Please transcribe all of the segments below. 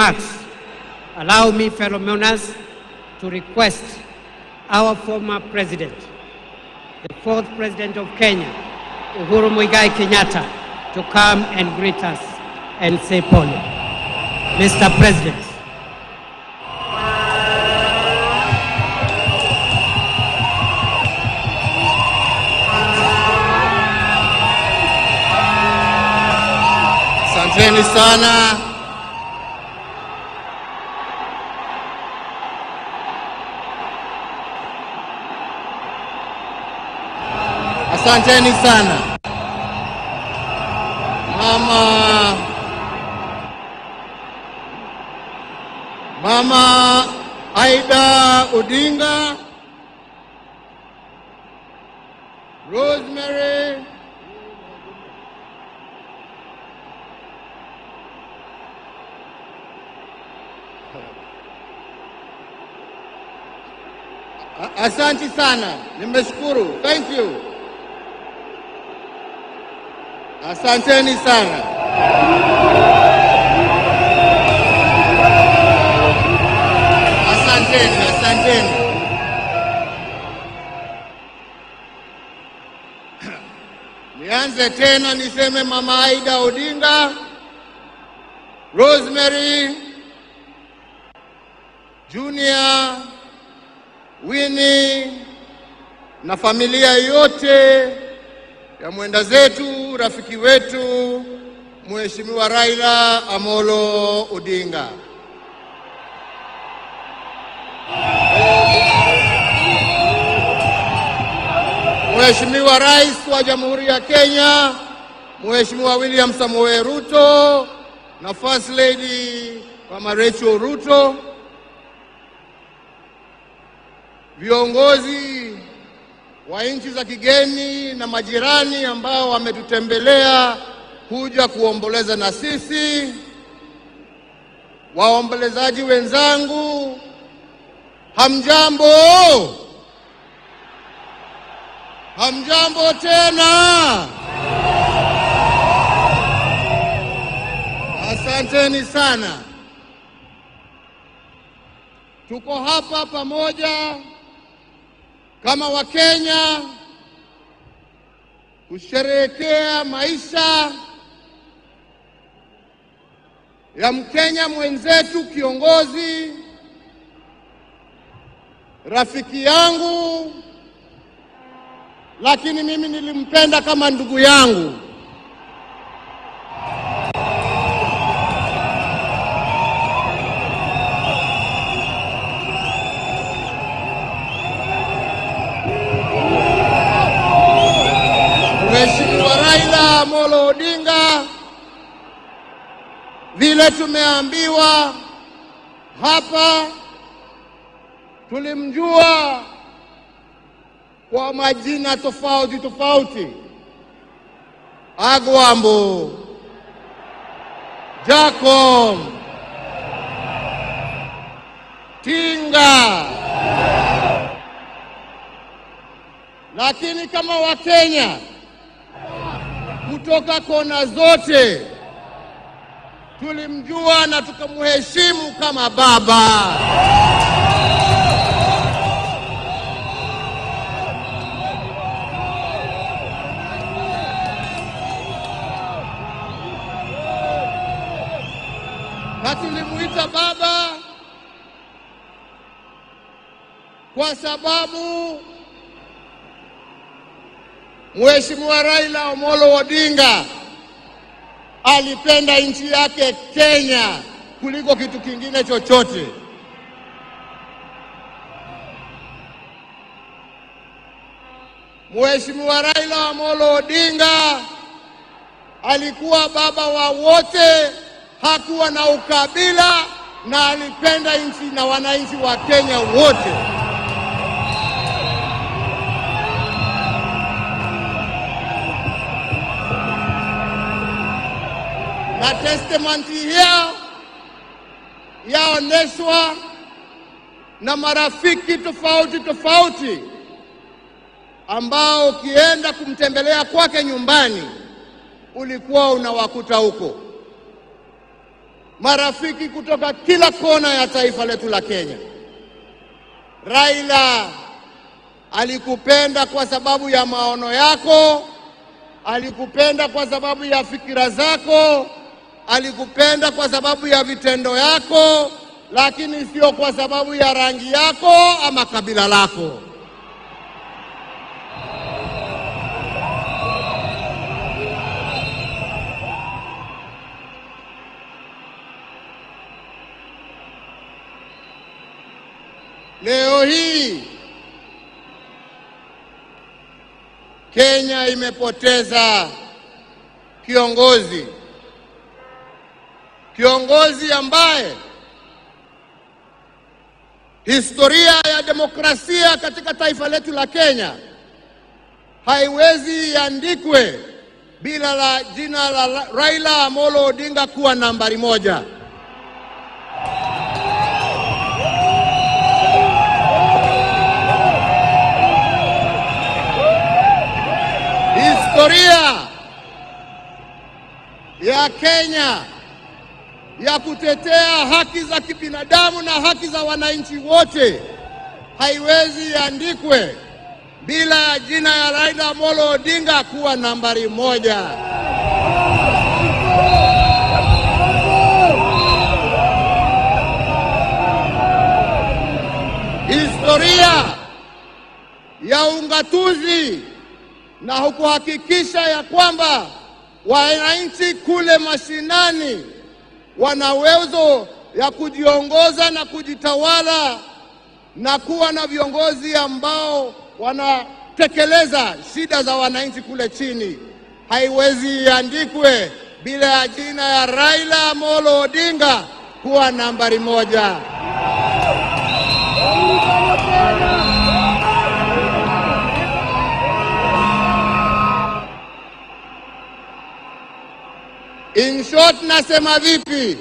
remarks, allow me, fellow mourners, to request our former president, the fourth president of Kenya, Uhuru Muigai Kenyatta, to come and greet us and say pole. Mr. President. Asanteni sana. Asanteni sana. Mama Aida Odinga, Rosemary, asante sana, nimeshukuru. Thank you. Asanteni sana. Asanteni, asanteni. Nianze tena niseme Mama Aida Odinga, Rosemary, Junior, Winnie na familia yote ya mwenda zetu, rafiki wetu, Mheshimiwa Raila Amolo Odinga. Mheshimiwa Rais wa Jamhuri ya Kenya, Mheshimiwa William Samoei Ruto na First Lady Mama Rachel Ruto, viongozi wa nchi za kigeni na majirani ambao wametutembelea kuja kuomboleza na sisi, waombolezaji wenzangu, hamjambo? Hamjambo tena? Asanteni sana. Tuko hapa pamoja kama Wakenya kusherehekea maisha ya Mkenya mwenzetu, kiongozi, rafiki yangu, lakini mimi nilimpenda kama ndugu yangu. Mheshimiwa Raila Amolo Odinga, vile tumeambiwa hapa, tulimjua kwa majina tofauti tofauti: Agwambo, Jacom, Tinga. Lakini kama Wakenya kutoka kona zote tulimjua na tukamheshimu kama baba. Na tulimuita baba kwa sababu Mheshimiwa Raila Amolo Odinga alipenda nchi yake Kenya kuliko kitu kingine chochote. Mheshimiwa Raila Amolo Odinga alikuwa baba wa wote, hakuwa na ukabila na alipenda nchi na wananchi wa Kenya wote. Na testament hiyo yaoneshwa na marafiki tofauti tofauti ambao ukienda kumtembelea kwake nyumbani ulikuwa unawakuta huko. marafiki kutoka kila kona ya taifa letu la Kenya. Raila alikupenda kwa sababu ya maono yako, alikupenda kwa sababu ya fikira zako, alikupenda kwa sababu ya vitendo yako, lakini sio kwa sababu ya rangi yako ama kabila lako. Leo hii Kenya imepoteza kiongozi, kiongozi ambaye historia ya demokrasia katika taifa letu la Kenya haiwezi iandikwe bila la jina la Raila Amolo Odinga kuwa nambari moja. Historia ya Kenya ya kutetea haki za kibinadamu na haki za wananchi wote haiwezi iandikwe bila ya jina ya Raila Amolo Odinga kuwa nambari moja. Historia ya ungatuzi na kuhakikisha ya kwamba wananchi kule mashinani wana uwezo ya kujiongoza na kujitawala na kuwa na viongozi ambao wanatekeleza shida za wananchi kule chini, haiwezi iandikwe bila ya jina ya Raila Amolo Odinga kuwa nambari moja. In short, nasema vipi?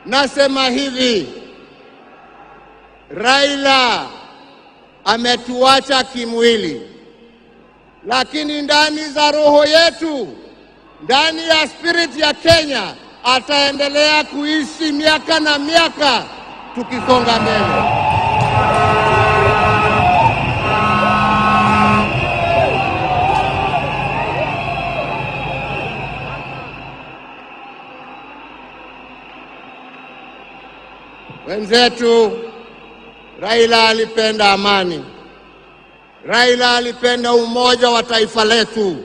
Nasema hivi, Raila ametuacha kimwili, lakini ndani za roho yetu, ndani ya spirit ya Kenya, ataendelea kuishi miaka na miaka tukisonga mbele. Wenzetu, Raila alipenda amani. Raila alipenda umoja wa taifa letu.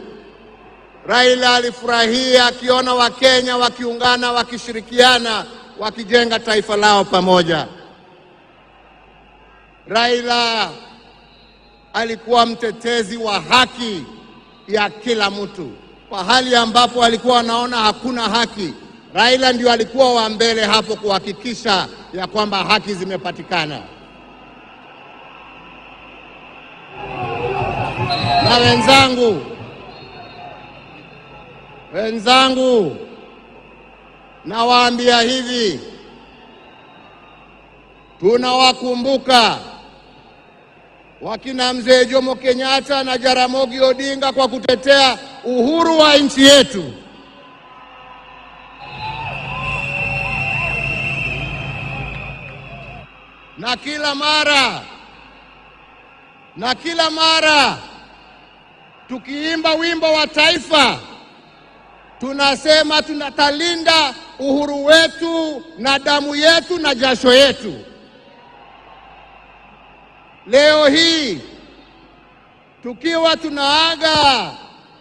Raila alifurahia akiona Wakenya wakiungana, wakishirikiana, wakijenga taifa lao pamoja. Raila alikuwa mtetezi wa haki ya kila mtu. Pahali ambapo alikuwa anaona hakuna haki, Raila ndio alikuwa wa mbele hapo kuhakikisha ya kwamba haki zimepatikana. Na wenzangu, nawaambia hivi, tunawakumbuka wakina Mzee Jomo Kenyatta na Jaramogi Odinga kwa kutetea uhuru wa nchi yetu. Na kila mara tukiimba wimbo wa taifa tunasema tunatalinda uhuru wetu na damu yetu na jasho yetu. Leo hii tukiwa tunaaga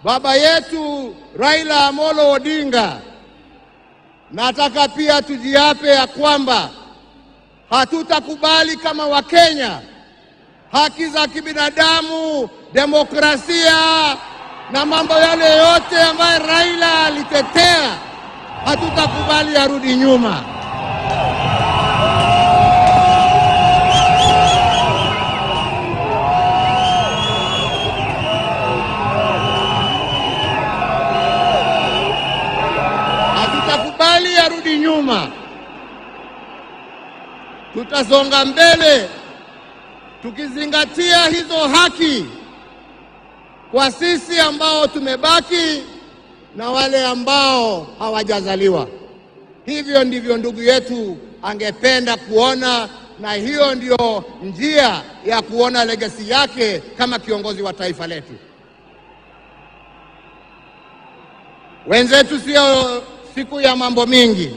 baba yetu Raila Amolo Odinga, nataka pia tujiape ya kwamba hatutakubali kama Wakenya haki za kibinadamu, demokrasia na mambo yale yote ambayo Raila alitetea, hatutakubali yarudi nyuma. Hatutakubali yarudi nyuma. Tutasonga mbele tukizingatia hizo haki kwa sisi ambao tumebaki na wale ambao hawajazaliwa. Hivyo ndivyo ndugu yetu angependa kuona, na hiyo ndio njia ya kuona legacy yake kama kiongozi wa taifa letu. Wenzetu, sio siku ya mambo mingi.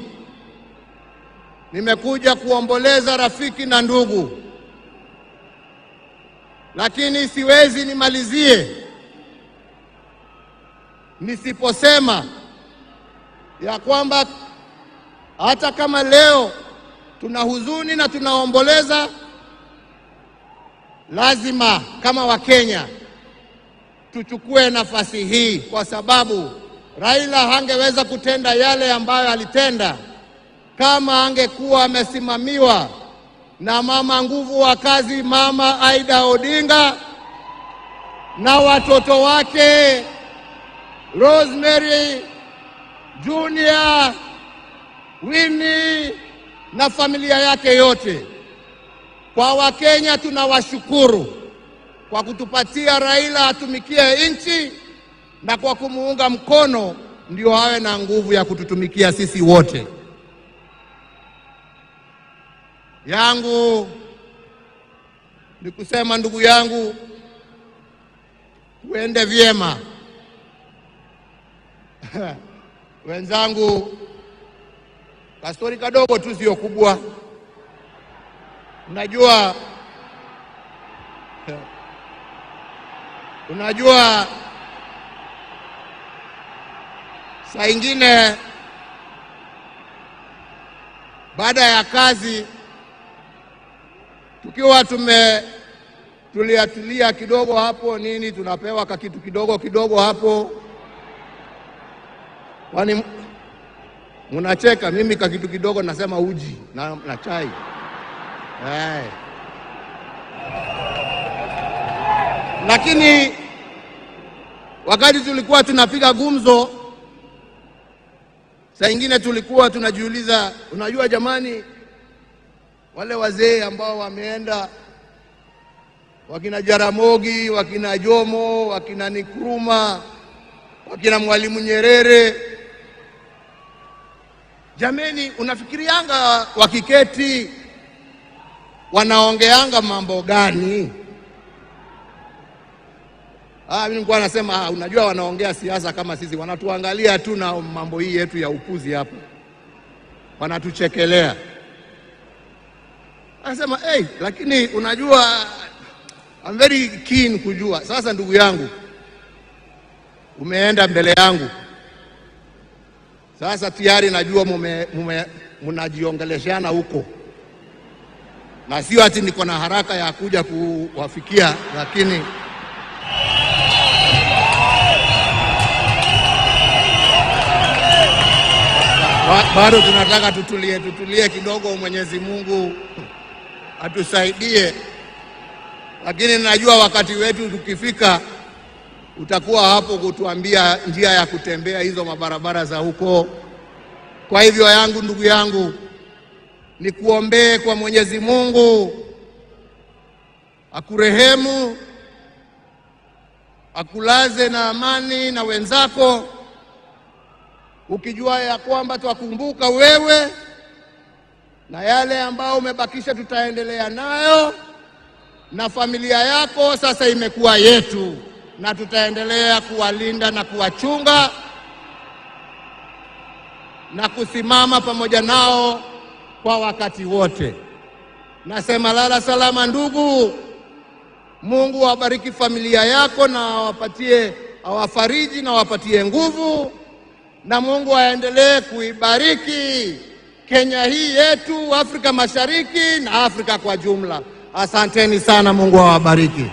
Nimekuja kuomboleza rafiki na ndugu, lakini siwezi nimalizie nisiposema ya kwamba hata kama leo tuna huzuni na tunaomboleza, lazima kama Wakenya tuchukue nafasi hii, kwa sababu Raila hangeweza kutenda yale ambayo alitenda kama angekuwa amesimamiwa na mama nguvu wa kazi, Mama Aida Odinga, na watoto wake Rosemary, Junior, Winnie na familia yake yote. Kwa Wakenya tunawashukuru kwa kutupatia Raila atumikie nchi na kwa kumuunga mkono ndio awe na nguvu ya kututumikia sisi wote. Yangu ni kusema, ndugu yangu, tuende vyema. Wenzangu, kastori kadogo tu, sio kubwa. Unajua saa ingine baada ya kazi tukiwa tumetulia tulia kidogo hapo nini, tunapewa kakitu kidogo kidogo hapo. Kwani mnacheka? Mimi kakitu kidogo nasema uji na chai. Hey. Lakini wakati tulikuwa tunapiga gumzo, saa ingine tulikuwa tunajiuliza, unajua jamani, wale wazee ambao wameenda, wakina Jaramogi, wakina Jomo, wakina Nkrumah, wakina Mwalimu Nyerere, jameni, unafikirianga wakiketi wanaongeanga mambo gani? Mimi nilikuwa nasema, unajua wanaongea siasa kama sisi, wanatuangalia tu na mambo hii yetu ya upuzi hapa, wanatuchekelea. Anasema, hey, lakini unajua I'm very keen kujua. Sasa ndugu yangu, umeenda mbele yangu. Sasa tayari najua mnajiongeleshana huko. Na sio ati niko na haraka ya kuja kuwafikia, lakini bado tunataka tutulie kidogo, Mwenyezi Mungu atusaidie. Lakini najua wakati wetu tukifika utakuwa hapo kutuambia njia ya kutembea hizo mabarabara za huko. Kwa hivyo yangu, ndugu yangu, nikuombee kwa Mwenyezi Mungu akurehemu, akulaze na amani na wenzako, ukijua ya kwamba twakumbuka wewe na yale ambao umebakisha tutaendelea nayo, na familia yako sasa imekuwa yetu, na tutaendelea kuwalinda na kuwachunga na kusimama pamoja nao kwa wakati wote. Nasema lala salama ndugu. Mungu awabariki familia yako na awapatie, awafariji na awapatie nguvu, na Mungu aendelee kuibariki Kenya hii yetu, Afrika Mashariki na Afrika kwa jumla. Asanteni sana, Mungu awabariki.